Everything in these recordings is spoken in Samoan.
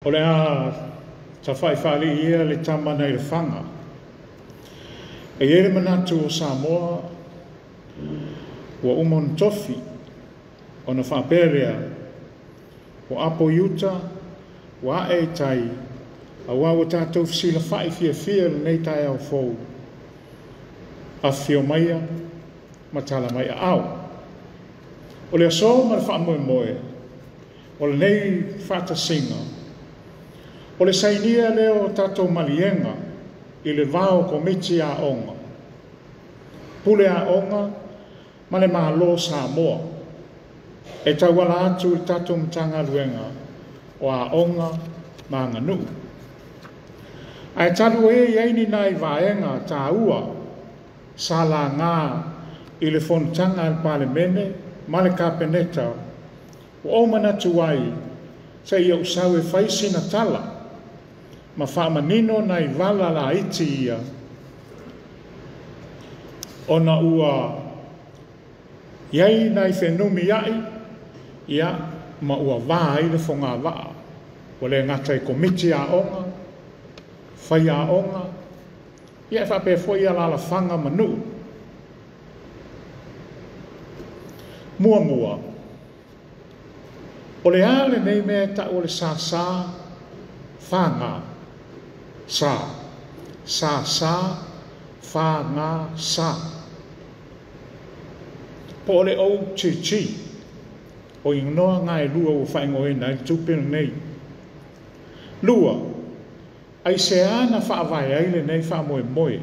O le a tafaifaalii ia le tama nai Lefaga. E i ai le manatu o Samoa ua uma ona tofi, ona faapea lea, ua apo i uta, ua ae i tai, aua ua tatou fesilafai fiafia i lenei taeao fou. Afifio maia ma tala mai aao. O le aso ma le faamoemoe o lenei faatasiga, o le sainia lea o tatou maliega i le va o Komiti Aoga, Pule Aoga ma le Malo o Samoa e tauala atu i le tatou Matagaluega o Aoga ma Aganuu. Ae talu ai e i ai ni nai vaega taua sa laga i le fonotaga a le Palemene ma le Kapeneta, ua ou manatu ai se i ou sau e fai sina tala ma faamanino nai vala laiti ia, ona ua i ai nai fenumiai ia ma ua va ai le fogavaa. Ua le gata i Komiti Aoga, faiaoga, ia e faapea foi alaalafaga ma nuu. Muamua, o le a lenei mea e ta'u o le SSFG, SA, SSFGS, po o le OGG, o igoa na e lua ua faaigoaina ai le tupe lenei. Lua, aisea na faavae ai lenei faamoemoe?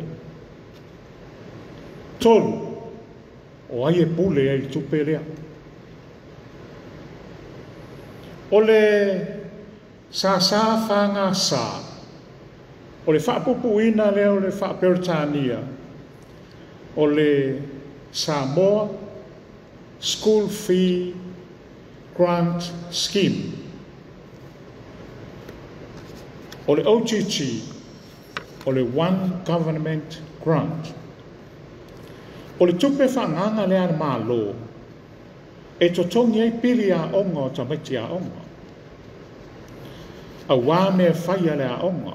Tolu, o ai e pule ai i le tupe lea? O le SSFGS, o le faapuupuuina lea o le faa-Peretania o le Samoa School Fee Grant Scheme. O le OGG, o le One Government Grant. O le tupe faaagaaga lea a le Malo e totogi ai pili aoga o tamaiti aoga, aua mea e fai a le aoga.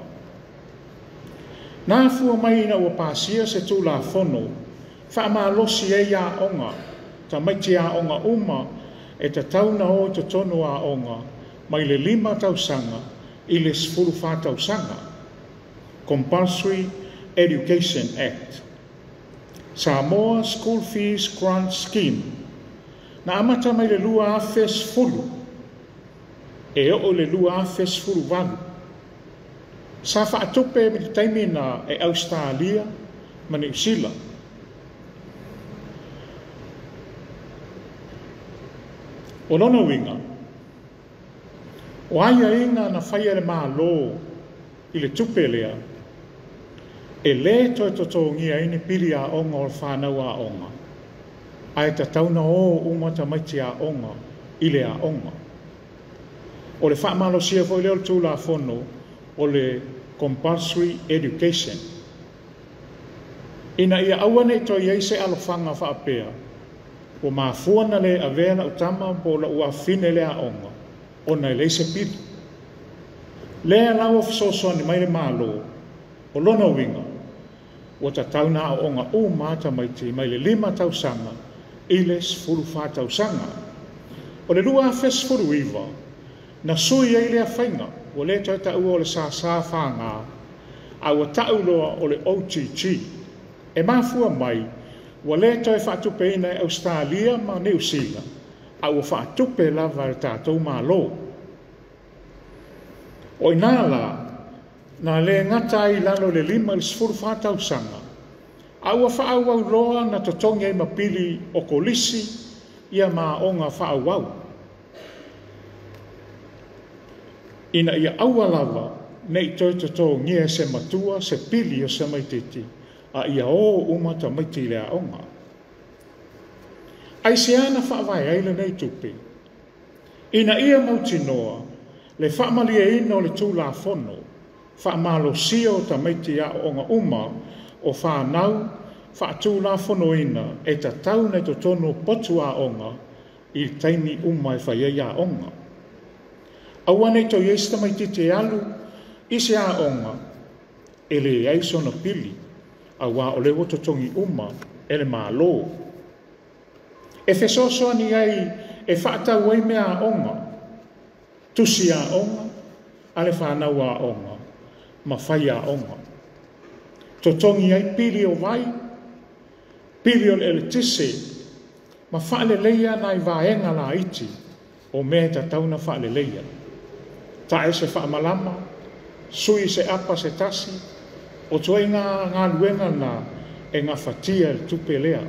Na afua mai ina ua pasia se Tulafono faamalosi ai aoga, tamaiti aoga uma e tatau ona o i totonu o aoga mai le 5 tausaga i le 14 tausaga. Compulsory Education Act. Samoa School Fees Grant Scheme. Na amata mai le 2010 e oo i le 2018. Sa faatupe i le taimi na e Ausetalia ma Niu Sila. O lona uiga, o aiaiga na faia e le Malo i le tupe lea, e lē toe totogia ai ni pili aoga o le fanau aoga, ae tatau ona o uma tamaiti aoga i le aoga. O le faamalosia foi lea o le Tulafono o le Compulsory Education, ina ia aua ne i toe i ai se alofaga faapea ua mafua ona le avea lau tama po o lau afafine i le aoga ona e leai se pili. Lea la ua fesoasoani mai le Malo, o lona uiga ua tatau ona aooga uma lava tamaiti mai le 5 tausaga i le 14 tausaga. O le 2019 na sui ai lea faiga, ua le toe taua o le SSFG, a ua ta'u loa o le OGG. E mafua mai ua le toe faatupeina e Ausetalia ma Niu Sila, a ua faatupe lava e le tatou Malo. O i ina la, na le gata ai i lalo i le 5 i le 14 tausaga, a ua faaauau loa ona totogi ai ma pili o kolisi ia ma aoga faaauau, ina ia aua lava ne i toe totogia e se matua se pili o se tamaitiiti, a ia o uma tamaiti i le aoga. Aisea na faavae ai lenei tupe? Ina ia mautinoa le faamalieina o le Tulafono faamalosia o tamaiti aooga uma o fanau faatulafonoina e tatau ona i totonu o potu aoga i taimi uma e fai ai aoga. Aua ne i toe i ai se tamaitiiti e alu i se aoga e leai sona pili, auā o lea ua totogi uma e le Malo. E fesoasoani ai e faatau ai mea aoga, tusi aoga a le fanau aoga ma faiaoga. Totogi ai pili o vai, pili o le eletise, ma faaleleia nai vaega laiti o mea e tatau ona faaleleia. Tae se faamalama, sui se apa se tasi, o ituaiga galuega na e gafatia e le tupe lea.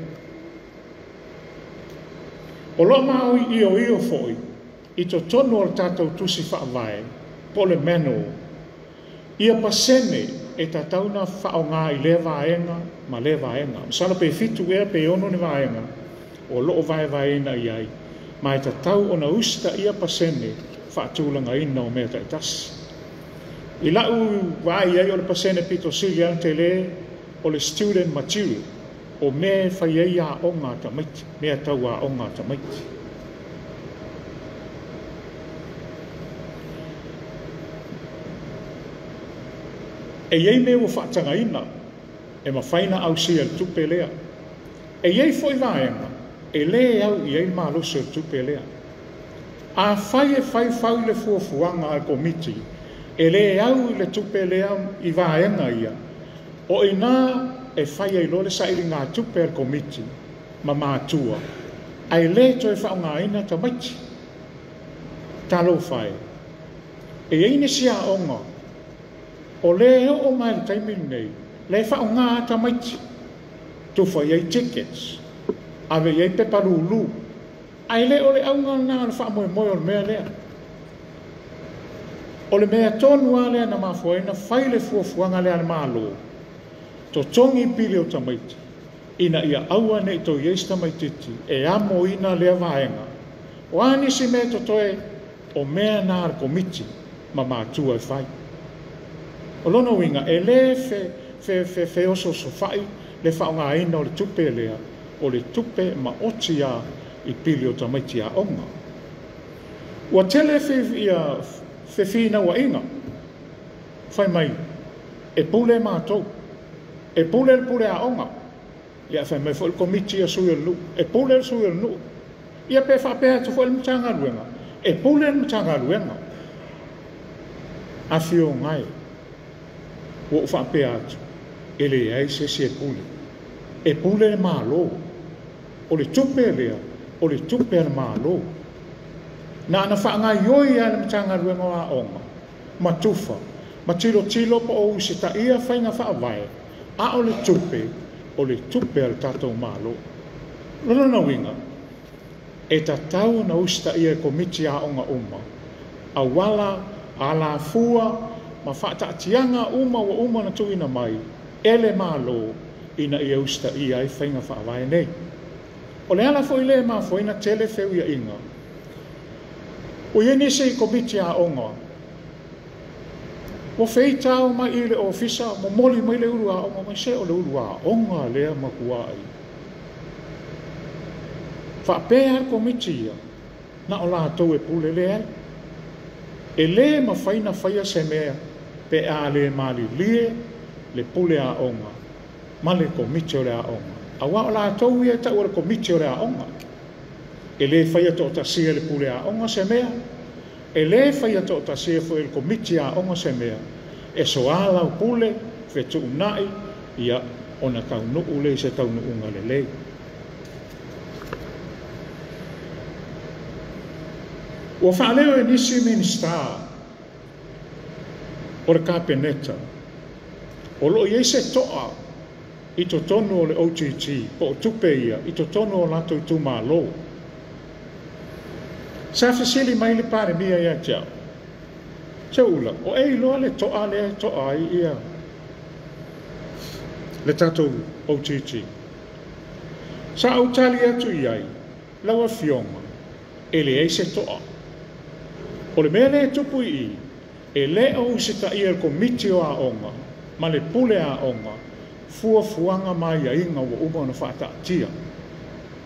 O lo o maoioio foi i totonu o le tatou tusi faavae po o le manual ia pasene e tatau ona faaaoga i lea vaega ma lea vaega. Masalo pe 7 ea pe 6 ni vaega o lo o vaevaeina i ai, ma e tatau ona usitaia pasene faatulagaina o mea taitasi. I lau vaai i ai o le pasene pito sili lava ona tele o le student material, o mea e fai ai aoga a tamaiti, mea tau aoga a tamaiti. E i ai mea ua faatagaina e mafai ona ausia e le tupe lea. E i ai foi vaega e lē au i ai le malosi o le tupe lea. Afai e faufau le fuafuaga a le Komiti e lē au i le tupe lea i vaega ia, o i ina e fai ai loa le sailigatupe a le Komiti ma matua, ae lē toe faaaogaina tamaiti. Talofa e, e i ai nisi aoga o lea e oo mai le taimi lenei, lea e faaaoga tamaiti, tufa i ai tickets, ave i ai pepa lulu, ae le o le auga lena o le faamoemoe o le mea lea. O le mea tonu lava lea na mafua ai ona fai le fuafuaga lea a le Malo, totogi pili o tamaiti, ina ia aua ne i toe i ai se tamaitiiti e amoina lea vaega. O a nisi mea totoe, o mea na a le Komiti ma matua e fai. O lona uiga, e lē feosoosofai le faaaogaina o le tupe lea, o le tupe maoti lava i pili o tamaiti aoga. Ua tele fefinauaiga, fai mai, e pule matou, e pule le pule aoga. Ia fai mai foi le Komiti a sui o le nuu, e pule le sui o le nuu. Ia pe faapea atu foi le Matagaluega, e pule le Matagaluega. Afioga e, ua ou faapea atu, e leai se isi e pule. E pule le Malo. O le tupe lea, o le tupe a le Malo. Na ona faagaoioi lava e le Matagaluega o Aoga ma tufa, ma tilotilo po o usitaia faiga faavae, a o le tupe, o le tupe a le tatou Malo. O lona uiga, e tatau ona usitaia e Komiti Aoga uma, auala, alafua, ma faataatiaga uma ua uma ona tuuina mai e le Malo ina ia usitaia ai faiga faavae nei. O le ala foi lea e mafua ai ona tele feuiaiga. Ua i ai nisi Komiti Aoga ua feita mai i le ofisa, momoli mai le ulu aoga mai, se o le ulu aoga lea matuai. Faapea le Komiti ia, na o latou e pule lea ai. E lē mafai ona faia se mea pe a le malilie le pule aoga ma le Komiti o le aoga. Auā o latou ia e tau o le Komiti o le aoga. E lē faia toatasia e le pule aoga se mea, e lē faia toatasia foi e le Komiti aoga se mea, e soalaupule, fetuunai, ia ona taunuu lea i se taunuuga lelei. Ua faaleo e nisi Minisita o le Kapeneta, o lo o i ai se toa i totonu o le OGG, po o tupe ia, i totonu o latou itumalo. Sa fesili mai le Palemia ia te au, Seuula, o e iloa le toa lea e toa ai ia le tatou OGG. Sa ou tali atu i ai, lau Afioga, e leai se toa. O le mea lea e tupu i i, e le o usitaia e le Komiti o Aoga ma le Pule Aoga fuafuaga ma aiaiga ua uma ona faataatia.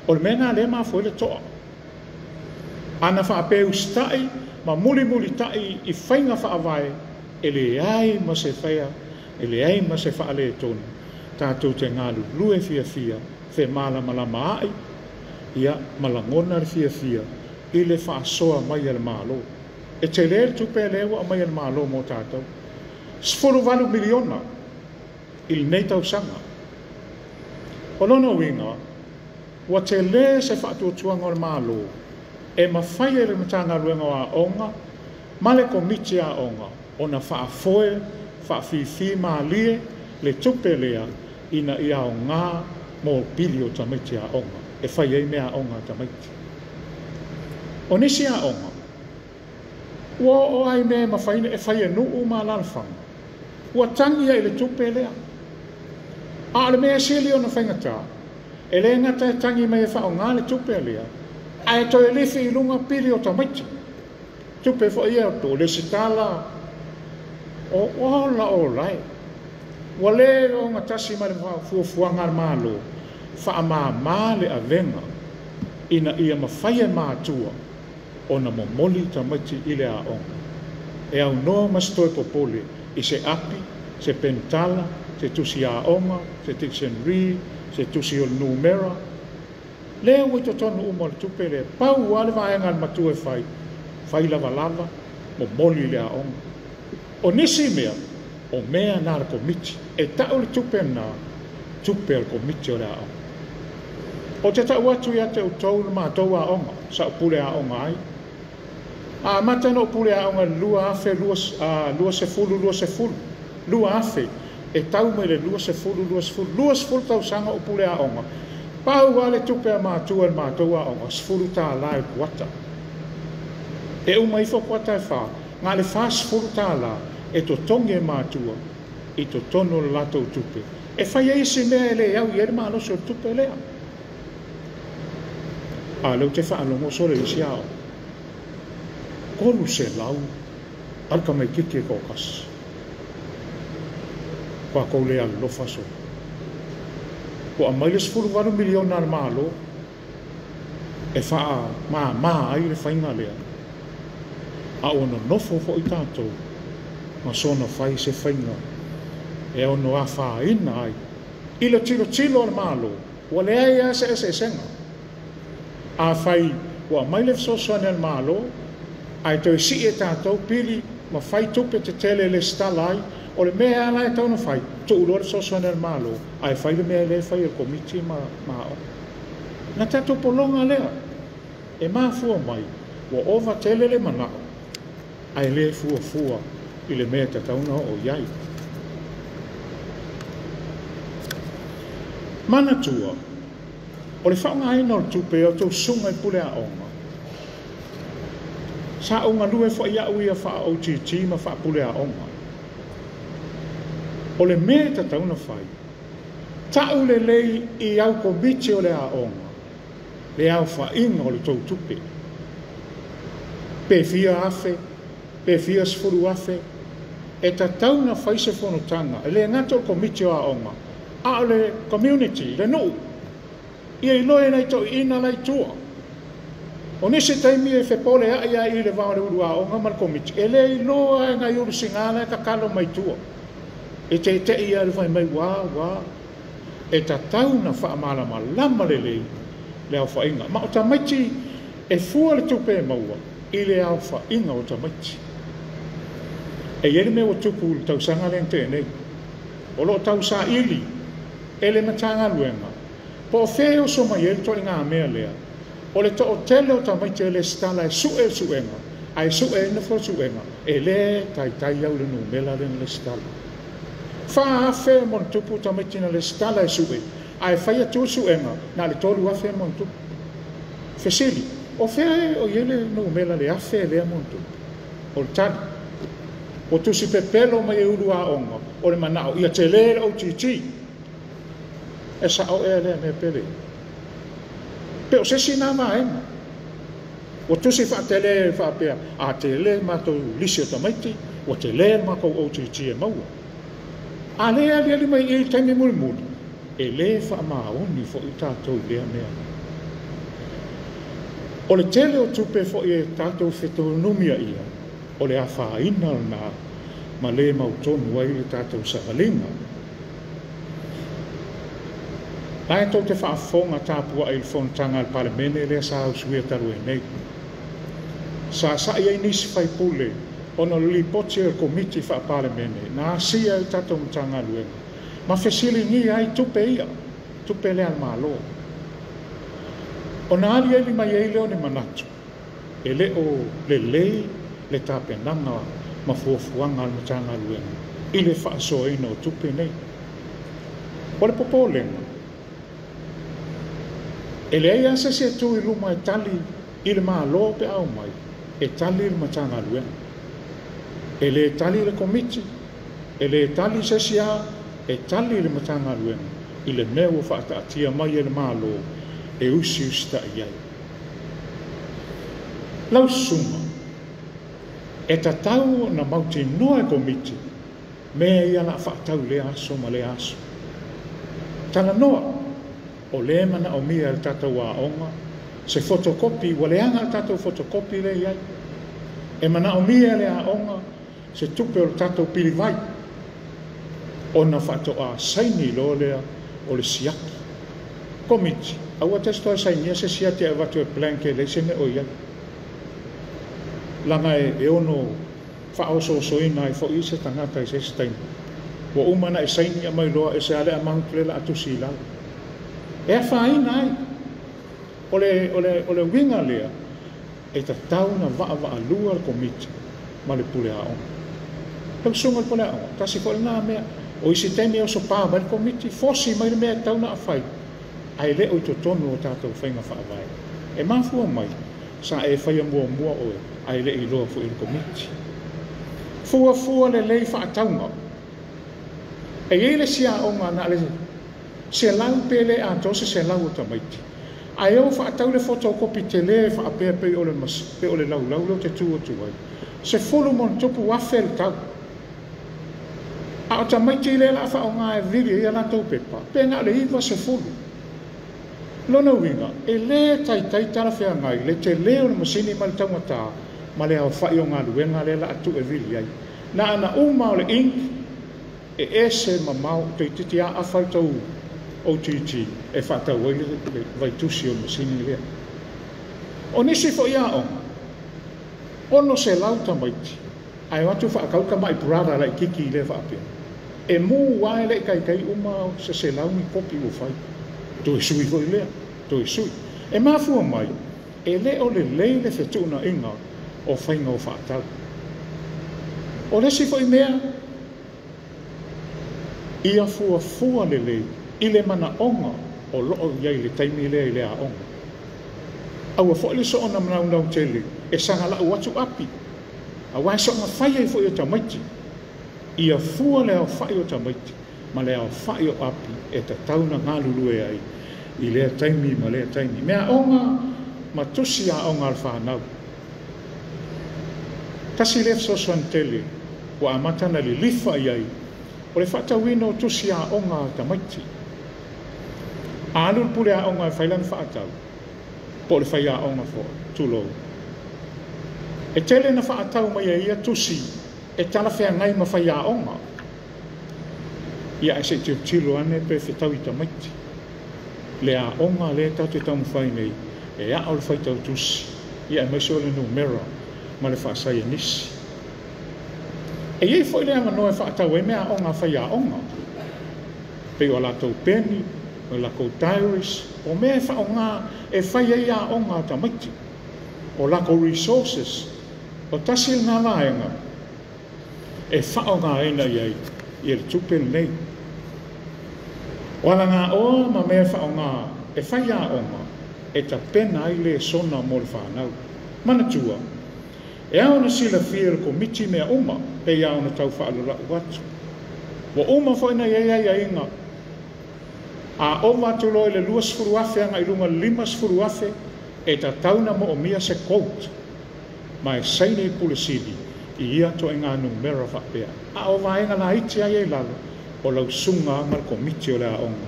O le mea lena lea e mafua ai le toa. Ana faapea e usitai ma mulimulita'i i faiga faavae e leai ma se faia, e leai ma se faaletonu, tatou te galulue fiafia, femalamalamaai, ia, ma lagona le fiafia i le faasoa mai a le Malo. E tele le tupe lea ua aumai e le Malo mo tatou. $18 miliona i lenei tausaga. O lona uiga, ua tele se faatuatuaga o le Malo e mafai e le Matagaluega o Aoga ma le Komiti Aoga ona faafoe faafifi malie le tupe lea ina ia aoga mo pili o tamaiti aoga e fai ai meaaoga a tamaiti. O nisi aoga, ua oo lava i mea e mafai e fai e nuu ma alaalafaga, ua tagi ai i le tupe lea. A o le mea e sili ona faigata, e le gata e tagi mai e faaaoga le tupe lea, ae toe lifi i luga pili o tamaiti. Tupe foi ia o lesitala, o ola ola e. Ua le ogatasi ma le fuafuaga a le Malo, faamama le avega ina ia mafai e matua ona momoli tamaiti i le aoga. E aunoa ma se toe popole i se api, se penitala, se tusi aoga, se dictionary, se tusi o le numera. Lea ua i totonu uma o le tupe lea, pau lava le vaega a le matua e fai, fai lavalava, momoli i le aoga. O nisi mea, o mea na a le Komiti, e tau le tupe lena, tupe a le Komiti o le aoga. Ou te tau atu ia te outou le matou aoga, sa ou pule aoga ai. A amata ona ou pule aoga i le 2020, 20, 2000, e tau mai le 20, 20, 20 tausaga o pule aoga. Pau lava le tupe a matua i le matou aoga, $10 i le kuata. E uma ifo kuata e 4, na o le $40 e totogi e matua i totonu o le latou tupe. E fai ai isi mea e le au i ai le malosi o le tupe lea. A o lea ou te faalogo solo i isi aoga, 300 a le tamaitiiti e toatasi. Tatou le alolofa solo. Ua aumai le $18 miliona a le Malo e faamama ai le faiga lea, a ua nonofo foi tatou ma soona fai se faiga e ono afaina ai i le tilotilo a le Malo, ua leai lava se eseesega. Afai ua aumai le fesoasoani a le Malo, ae toe sii e tatou pili ma fai tupe tetele e lesitala ai, o le mea lava la e tatau ona fai, tuu loa le fesoasoani a le Malo, ae fai le mea lea e fai e le Komiti ma aoga. Na tatou pologa lea, e mafua mai, ua ova tele le manao, ae le fuafua i le mea e tatau ona oo i ai. Manatua, o le faaaogaina o le tupe e outou susuga i pule aoga, sa ou galue foi au ia faa-OGG ma faapule aoga. O le mea e tatau ona fai, tau lelei i au komiti o le aoga le aofaiga o le tou tupe. Pe fia afe, pe fia sefulu afe, e tatau ona fai se fonotaga, e le gata o le komiti o aoga, a o le community, le nuu, ia iloa e nai toeaiina la i tua. O nisi taimi e fepoleai ai i le va o le ulu aoga ma le komiti, e le iloa e nai ulu siga la e tatalo mai tua. E teitei lava le fai mai, ua, ua. E tatau ona faamalamalama lelei le aofaiga. Ma o tamaiti e fua le tupe e maua i le aofaiga o tamaiti. E i ai le mea ua tupu i le tausaga lea na tea nei. O lo o tausaili e le Matagaluega po o fea e oso mai ai le ituaiga mea lea, o le toatele o tamaiti e lesitala e sue le suega, ae sue ai nofo le suega, e le taitai au i le numera lea na lesitala. 4,000 ma ona tupu tamaiti na lesitala e sue, ae fai atu le suega na o le 3,000 ma ona tupu. Fesili, o fea e o i ai le numera le 1,000 lea ma ona tupu? O le tali, ua tusi pepelo mai e ulu aoga o le manao ia tele le OGG. E sao ea lea mea pele. Pe o se isi na vaega. Ua tusi faatele faapea, a tele matou lisi o tamaiti, ua tele le matou OGG e maua. A le aliali mai i le taimi mulimuli, e le faamaoni foi tatou i lea mea. O le tele o tupe fo'i e tatou fetonumia ia, o le afaina lena ma lē mautonu ai le tatou savaliga. La e tou te faafofoga tapua'i i le fonotaga a le Palemene lea sa usuia talu ai nei. Sa sa'i ai nisi faipule ona o le lipoti a le Komiti Faa-Palemene na asia e le tatou Matagaluega ma fesiligia ai tupe ia, tupe lea a le Malo. Ona aliali mai ai lea o ni manatu, e le o lelei le tapenaga ma fuafuaga a le Matagaluega i le faasoaina o tupe nei. O le popolega, e leai lava se isi e tu i luma e tali i le Malo pe a omai, e tali le Matagaluega. E lē tali le Komiti, e lē tali se isi a, e tali le Matagaluega i le mea ua faataatia mai e le Malo e usiusita'i ai. Lau susuga, e tatau ona mautinoa e Komiti mea ia o le a fa'atau i lea aso ma lea aso. Talanoa, o lea e manaomia e le tatou aoga se photocopy, ua leaga le tatou photocopy lea e i ai. E manaomia e le aoga se tupe o le tatou pilivai, ona faatoa saini loa lea o le siaki. Komiti, aua te toe sainia se siaki e avatu e blank e leai se mea o i ai. Laga e ono faaosoosoina ai fo'i se tagata i se isi taimi. Ua uma ona e saini aumai loa e se a le amount lea o le a tusi i lalo. E afaina ai. O le uiga lea, e tatau ona vaavaalua le Komiti ma le pule aoga. Lau susuga i le pule aoga, tasi foi lena mea. O isi taimi e osopā mai le Komiti, fosi mai le mea e tatau ona fai, ae le o i totonu o tatou faiga faavae. E mafua mai, sa e faia muamua oe, ae le iloa foi e le Komiti. Fuafua lelei faatauga. E i ai le isi aoga na o le 100 pe le atoa se 100 o tamaiti. Ae o faatau le photocopy tele faapea pei o le, pei o le laulau lea ou te tu atu ai. 10+ le tau. A o tamaiti lea o le a faaaoga e vili ai a latou pepa, pe na o le 90. Lona uiga, e lē taitai talafeagai le telē o le masini ma le taugatā ma le aofa'i o galuega lea o le a tuu e vili ai. Na ana uma o le ink, e ese mamao toeitiiti lava afa le tou OTT e faatau ai le vaitusi o le masini lea. O nisi fo'i aoga, 600 tamaiti, ae o atu faatau tama'i brother laitiiti lea faapea. E mū lava e le i taitai uma se 100 ni kopi ua fai. Toe sui foi lea, toe sui. E mafua mai, e le o lelei le fetuunaiga o faiga o faatau. O le isi foi mea, ia fuafua lelei i le manaoga o loo i ai i le taimi lea i le aoga. Aua foi le soona manaunau tele e saga lau atu api, auā e soona fai ai foi e tamaiti. Ia fua le aofa'i o tamaiti ma le aofa'i o api e tatau ona galulue ai i lea taimi ma lea taimi. Mea aoga ma tusi aoga a le fanau. Tasi lea fesoasoani tele ua amata ona lilifa i ai, o le faatauina o tusi aoga a tamaiti. A alu le pule aoga e fai lana faatau, po o le faiaoga foi, tulou. E tele na faatau mai e ia tusi e talafeagai ma faiaoga. Ia ae se i tilotilo ane pe fetaui tamaiti. Le aoga lea tatou te taumafai nei e ao le faitau tusi, ia aemaise o le numera ma le faasaienisi. E i ai foi le avanoa e faatau ai mea aoga a faiaoga, pei o a latou peni, o latou diaries, o mea e faaaoga e fai ai aoga a tamaiti, o latou resources. O tasi lena vaega e faaaogaina i ai ia le tupe lenei. O alagaoa ma mea e faaaoga e fai aoga e tapena ai lesona mo le fanau. Manatua, e ao ona silafia e le Komiti mea uma pei lava ona tau faalulau atu. Ua uma foi ona i ai aiaiga a ova atu loa i le 20,000 agai i luga i le 50,000 e tatau ona moomia se quote ma e saini le Pule Sili i ia ituaiga numera faapea. A o vaega laiti lava ia i lalo, o lau susuga ma le Komiti o le aoga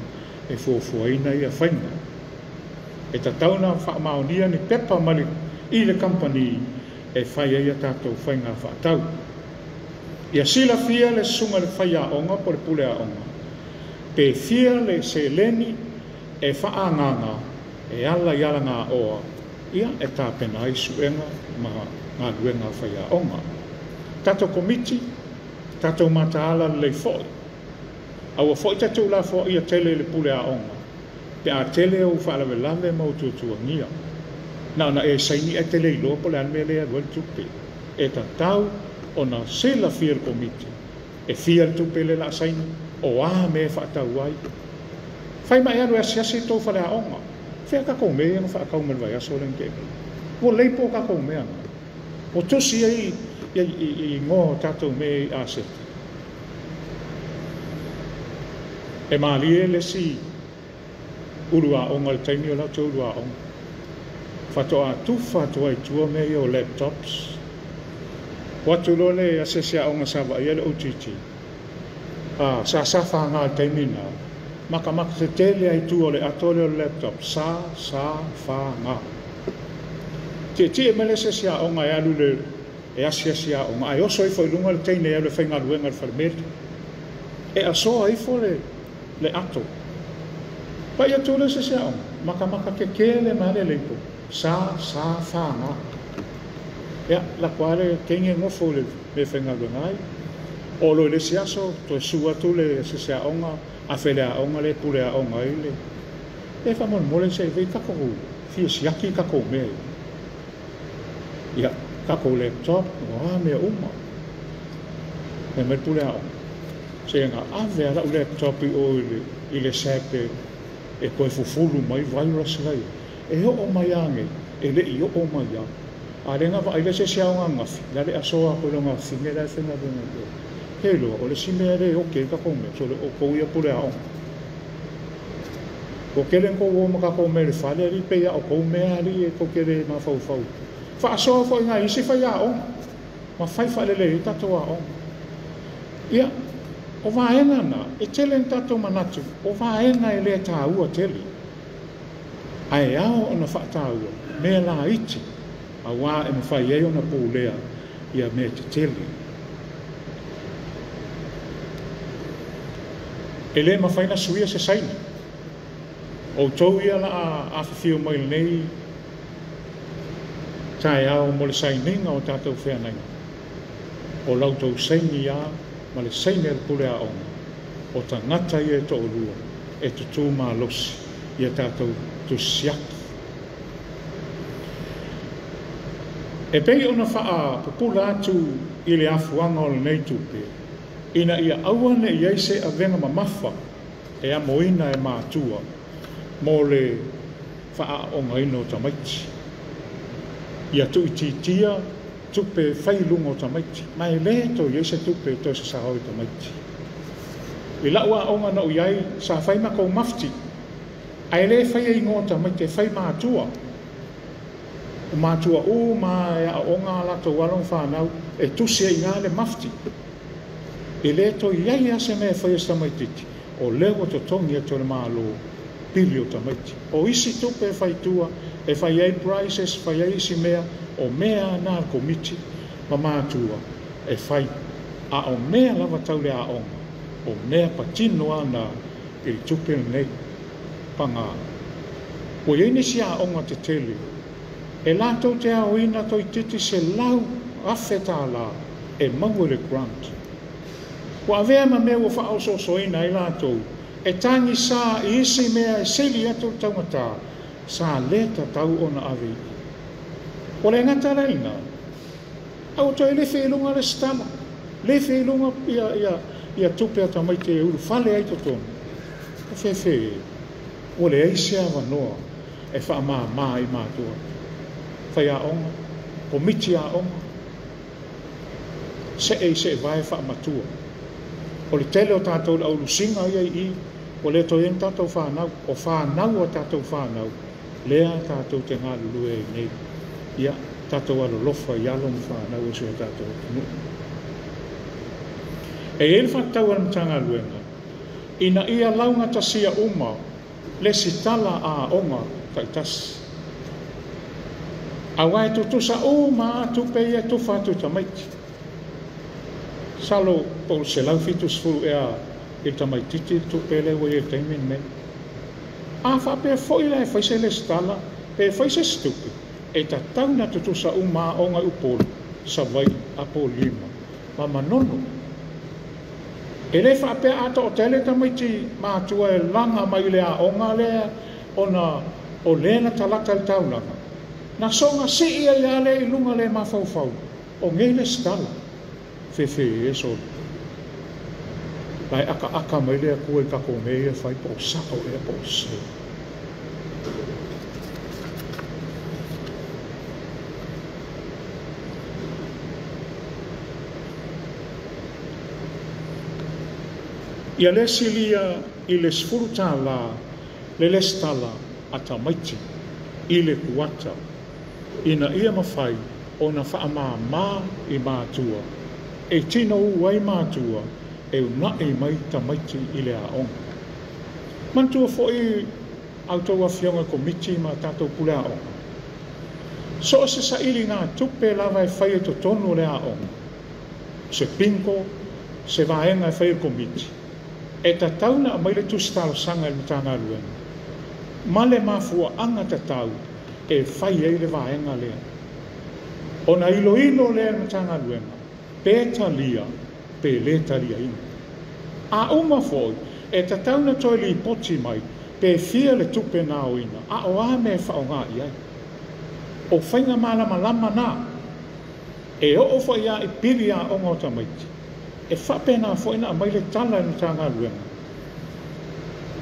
e fuafuaina ia faiga. E tatau ona faamaonia ni pepa mai i le kamupani e fai ai a tatou faiga faatau. Ia silafia le susuga i le faiaoga po o le pule aoga pe fia le seleni e faaagaaga e ala i alagaoa ia e tapena ai suega ma galuega a faiaoga. Tatou Komiti, tatou mataala lelei foi. Aua foi ta te tuulafoaia tele i le pule aoga pe a tele ou faalavelave ma ou tuatuagia. Na ona e saini ae te le iloa po o le a le mea lea e alu ai le tupe. E tatau ona silafia e le Komiti e fia le tupe lea o le a saini, o a mea e faatau ai. Fai ma e alu e asiasi i le tou faleaoga. Fea tatou mea ia na faatau mai le vaiaso lea na tea nei? Ua lelei po o tatou mea na? Ua tusi ai igoa o tatou mea i aseta? E malie le isi ulu aoga i le taimi o lau toe ulu aoga. Faatoa tufa atu ai i tua mea ia o laptops. O atu loa le asiasi aoga sa vaaia le OTT. A, sa safaga i le taimi lena, matamata tetele lava i tua o le ato lea o le laptop, sa, sa, fa, ga. Tietie mai le asiasi aoga e alu i le e asiasi aoga, ae oso ifo i luga le teine e alu e faigaluega i le falemeli. E asoa ifo le le ato. Pai atu le asiasi aoga, matamata tetele mai le label, sa, sa, fa, ga. Ia, lako lava le teine nofo i le mea e faigaluega ai. Oo loa i le isi aso, toe su atu le asiasi aoga, afe i le aoga lea e pule aoga ai le. E faamolemole se i fai tatou fia siaki tatou mea ia. Ia, tatou laptop, o a mea uma. Fai mai le pule aoga, se na ave lava lau laptop i o i le SAP e toe fufulu mai virus la e i ai. E oo mai lava nei, e le i oo mai lava. A o lea na vaai le asiasi aoga ananafi, o le a le asoa atu i lona afine la e faigaluega i o. Ke iloa, o le isi mea lea e oke ai tatou mea, sole outou ia pule aoga. Ua tele na tou o ma tatou mea i le fale, alii, pei lava o tou mea alii e tou te le mafaufau. Faasoa foi i nai isi faiaoga ma fai faalelei ai tatou aoga. Ia, o vaega na, e tele ni tatou manatu, o vaega e le taua tele, ae ao ona faataua mea laiti auā e mafai ai ona pulea ia mea tetele. E le mafai ona suia se saini. Outou ia la a afifio mai i lenei taeao mo le sainiga o tatou feagaiga. O la outou saini a ma le saini a le pule aoga, o tagata ia e toalua e tutū malosi i a tatou tusi siaki. E pei ona faapupula atu i le afuaga o lenei tupe, ina ia aua ne i ai se avega mamafa e amoina e matua mo le faaaoogaina o tamaiti. Ia tuuitiitia tupe e fai i luga o tamaiti, ma e le toe i ai se tupe e toe sasao i tamaiti. I lau aoga na ou i ai, sa fai matou mafti, ae le faia igoa o tamaiti, e fai matua. O matua uma lava e aooga a latou alo ma fanau, e tusi ai i ina le mafti. E le toe i ai lava se mea e faia e se tamaitiiti, o lea ua totogi atu e le Malo pili o tamaiti. O isi tupe e fai tua, e fai ai prizes, fai ai isi mea, o mea lava na a le Komiti ma matua e fai. A o mea lava tau le aoga, o mea patino lava na i le tupe lenei. Paga, ua i ai nisi aoga tetele e latou te aoina toeitiiti $100,000 e maua i le grant. Ua avea ma mea ua faaosoosoina ai latou e tagisa i isi mea e sili atu le taugata sa le tatau ona ave i ai. Ua le gata la i lena, a ua toe lefe i luga lesitala, lefe i luga ia tupe a tamaiti e ulufale ai totonu. Ua fefe, ua leai se avanoa e faamāmā i matua, faiaoga, komiti aoga, see i seevae faamatua. O le tele o tatou le aulusiga ia i i, ua le toe i ai ni tatou fanau, o fanau a tatou fanau, lea tatou te galulue ai nei. Ia, tatou alolofa i alo ma fanau o si o tatou atunuu. E i ai le faatatau a le Matagaluega ina ia laugatasia uma lesitala a aoga taitasi. Auā e tutusa uma lava tupe ia e tufa atu i tamaiti. Masalo po o le 170 ea i le tamaitiiti le tupe lea ua i ai i le taimi lenei. A faapea foi la e fai se lesitala pe fai se isi tupe, e tatau ona tutusa uma aoga i Upolu, Savaii, Apolima ma Manono. E le faapea a toatele tamaiti matua e laga mai i le aoga lea ona o lea na talata i le taulaga, na soona sii ai lava lea i luga le mafaufau o nei lesitala. Fefe e solo. La e akaaka mai le Atua i tatou mea ia e fai po o sao ea po o sese. Ia le silia i le $10 le lesitala a tamaiti i le kuata ina ia mafai ona faamāmā i matua e tinou ai matua e una'i mai tamaiti i le aoga. Manatua foi a outou afioga i Komiti ma tatou pule aoga, so o se sailigatupe lava e faia i totonu o le aoga, o se bingo, se vaega e faia e le Komiti, e tatau ona aumai le tusi talosaga i le Matagaluega ma le mafuaaga tatau e fai ai le vaega lea. Ona iloilo lea e le Matagaluega pe talia pe le taliaina. A uma foi, e tatau ona toe lipoti mai pe fia le tupe na aoina, a o a mea e faaaoga i ai. O faiga malamalama na, e oo foi lava i pili aoga o tamaiti, e faapena foi ona aumai le tala e le Matagaluega.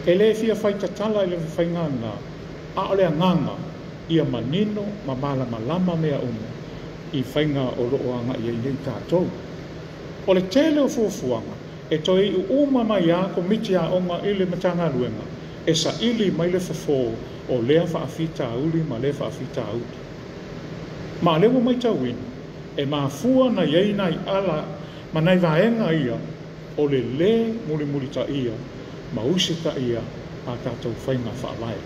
E le fia fai tatala i le faiga lena, a o le agaga ia manino ma malamalama mea uma i faiga o lo o agai ai nei tatou. O le tele o fuafuaga e toe iu uma mai lava Komiti Aoga i le Matagaluega e saili mai le fofo o lea faafitauli ma lea faafitauli. Ma o lea ua matauina, e mafua ona i ai nai ala ma nai vaega ia o le lē mulimulitaia ma usitaia a tatou faiga faavae.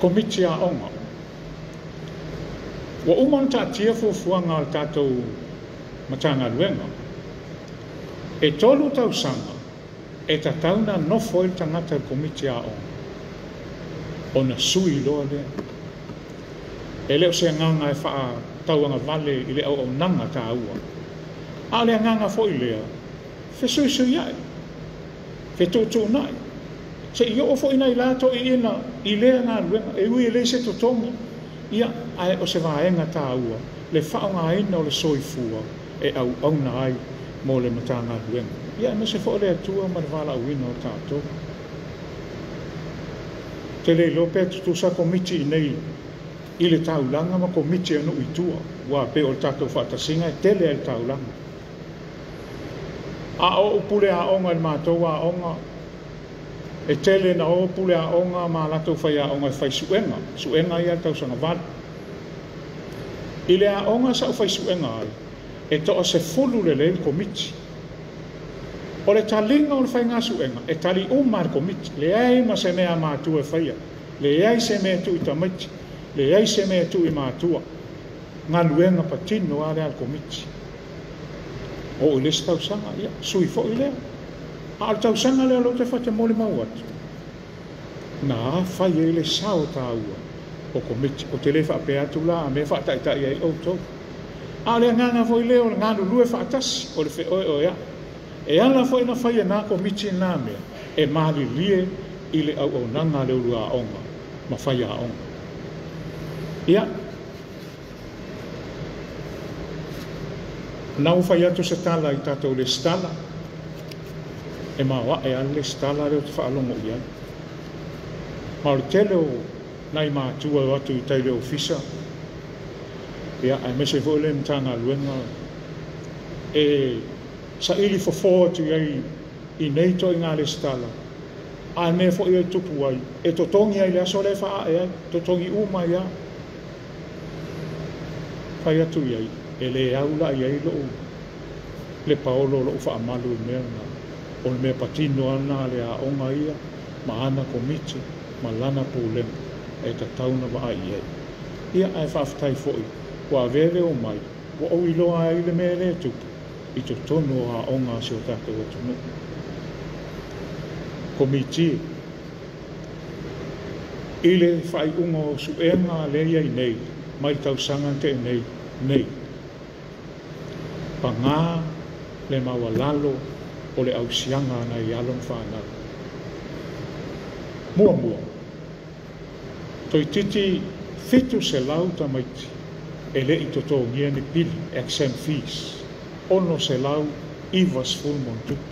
Komiti Aoga. Ua uma ona taatia fuafuaga a le tatou Matagaluega. E 3 tausaga e tatau ona nofo ai le tagata i le Komiti Aoga ona sui loa lea. E le o se agaga e faatauagavale i le auaunaga taua, a o le agaga foi lea, fesuisuiai, fetuutuunai, se i oo foi nai la toeaiina i lea galuega, e ui e leai se totogi, ia, ae o se vaega taua le faaaogaina o le soifua e auauna ai mo le Matagaluega, ia aemaise foi o le Atua ma le valaauina o tatou. Ou te le iloa pe tutusa Komiti i nei i le taulaga ma Komiti a nuu i tua, aua pei o le tatou faatasiga e tele ai le taulaga. A o ou pule aoga i le matou aoga, e tele na o pule aoga ma latou faiaoga e fai suega, suega ia a le tausaga 8. I le aoga sa ou fai suega ai, e toa 10 lelei le Komiti. O le taliga o le faiga suega, e tali uma e le Komiti, leai ma se mea a matua e faia, leai se mea e tuu i tamaiti, leai se mea e tuu i matua. Galuega patino lava lea a le Komiti. Oo i le isi tausaga, ia, sui foi lea. A o le tausaga lea o lea ou te fai te molimau atu, na fai ai le sao taua o Komiti. Ou te le faapea atu la a mea faataitai ai outou. A o le agaga foi lea o le galulue faatasi, o le feoeoea'i. E ala foi na fai e nā Komiti nā mea e malilie i le auaunaga a le ulu aoga ma faiaoga. Ia, na ua fai atu se tala i tatou lesitala, e maoae lava le lesitala lea ou te faalogo i ai. Ma o le tele o nai matua e o atu i tai i le ofisa, ia, aemaise foi le Matagaluega e saili fofo atu i ai i nei ituaiga lesitala, a mea foi e tupu ai, e totogi ai i le aso lea e faaae ai, totogi uma ai lava. Fai atu i ai, e le au la i ai lou le paolo o lou faamalu i le mea lena. O le mea patino lava lena a le aoga ia, ma ana Komiti ma lana Pulega e tatau ona vaai i ai. Ia, ae faafetai foi ua avea le omai, ua ou iloa ai le mea lea e tupu i totonu o aoga a si o tatou atunuu. Komiti i le faaiuga o suega lea e i ai nei mai le tausaga na tea nei nei, paga le maualalo o le ausiaga a nai alo ma fanau. Muamua, toeitiiti 700 tamaiti e le i totogia ni pili, exam fees, 690 ma ona tupu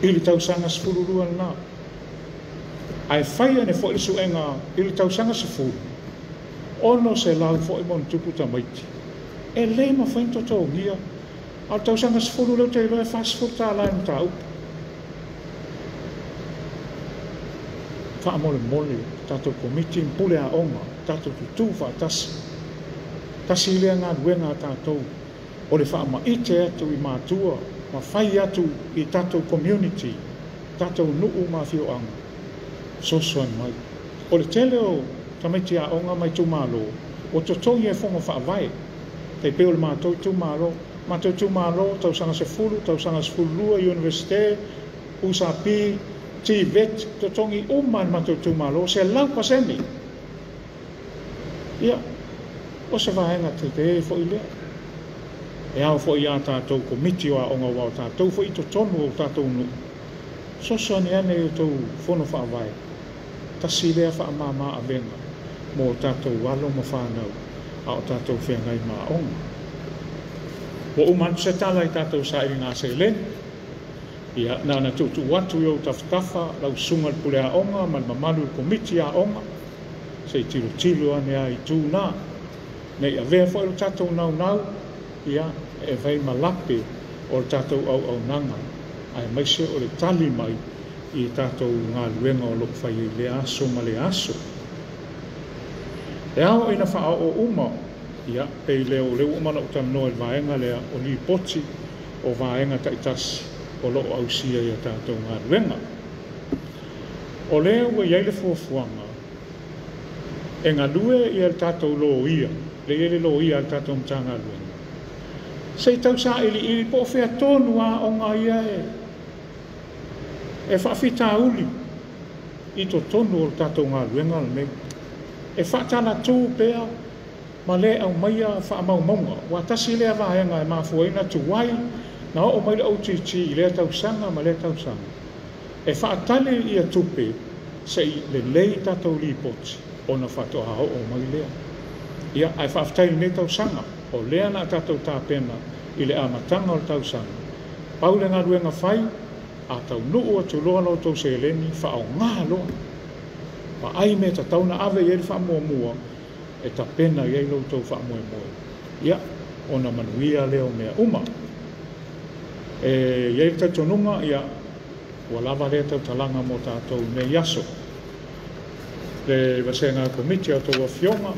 i le tausaga 12 lena. Ae fai ane foi le suega i le tausaga 10, 600 foi ma ona tupu tamaiti e le mafai ona totogia. A o le tausaga 10 lea ou te iloa e $40 i mataupu. Faamolemole, tatou komiti ma pule aoga, tatou tutū faatasi. Tasi lea galuega a tatou o le faamaite atu i matua ma fai atu i tatou community, tatou nuu ma afioaga, fesoasoani mai. O le tele o tamaiti aoga ma itumalo ua totogi e fono faavae, tai pei o le matou itumalo. Matou itumalo, tausaga 10, tausaga 12, Iunivesite, USP, TVET, totogi uma e le matou itumalo, 100%. Ia, o se vaega tetē foi lea. E ao foi iā tatou komiti o aoga, aua o tatou foi i totonu o tatou nuu, fesoasoani ane i outou fono faavae. Tasi lea faamama avega mo tatou alo ma fanau a o tatou feagai ma aoga. Ua uma atu se tala i tatou sailiga seleni. Ia, na ona tuutuu atu i ou tafatafa lau susuga i le pule aoga ma le mamalu i le komiti aoga, se i tilotilo ane lava i itu na, ne i avea foi lo tatou naunau ia e fai ma lape o le tatou auaunaga, aemaise o le tali mai i tatou galuega o lo o fai ai lea aso ma lea aso. E ao ina faaoo uma, ia, pei lea o lea ua uma ona ou talanoa i le vaega lea o lipoti o vaega taitasi o lo o ausia i a tatou galuega. O lea ua i ai le fuafuaga e galue ia le tatou loia, lea e i ai le loia a le tatou Matagaluega, se i tau sailiili po o fea tonu aoga ia e faafitauli i totonu o le tatou galuega lenei, e faatalatū pea ma le aumaia faamaumauga, aua tasi lea vaega e mafua ai ona tuai na oo mai le OGG i lea tausaga ma lea tausaga, e faatali ia tupe se i lelei tatou lipoti ona faatoa oo mai lea. Ia, ae faafetai i lenei tausaga, o lea na tatou tapena i le amataga o le tausaga. Pau le galuega fai, a taunuu atu loa la outou seleni, faaaoga loa. Vaai mea tatau ona ave i ai le faamuamua e tapena i ai lo outou faamoemoe. Ia, ona manuia lea o mea uma. E i ai le talitonuga, ia, ua lava lea tautalaga mo tatou i nei aso. Le vasega komiti a outou afioga,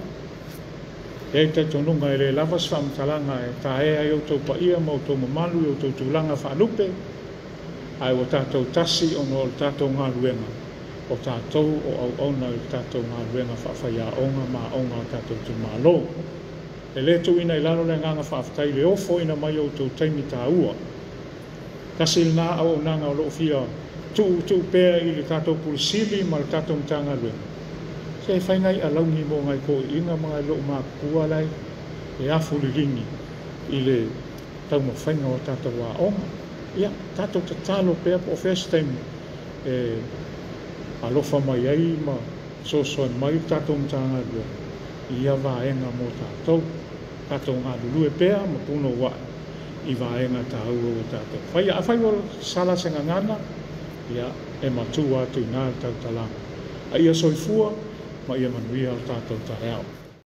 e ai le talitonuga e le lava se faamatalaga e taea ai outou paia ma outou mamalu i outou tulaga faalupe, ae ua tatou tasi ona o le tatou galuega, o tatou o auauna i le tatou galuega faafaiaoga ma aoga a tatou itumalo. E le tuuina i lalo le agaga faafetai i le ofoina mai o outou taimi taua. Tasi lena auaunaga o lo o fia tuutuu pea i le tatou Pule Sili ma le tatou Matagaluega, se fai nai alauni mo nai toeaiina ma nai loomatutua lai e afu liligi i le taumafaiga o tatou aoga. Ia, tatou tatalo pea po o fea se taimi e alofa mai ai ma fesoasoani mai le tatou Matagaluega i ia vaega mo tatou. Tatou galulue pea ma punouai i vaega taua ua tatou faia. Afai ua sala se gagana, ia, e matua atu i ina le tautalaga. A ia soifua ma ia manuia le tatou taeao.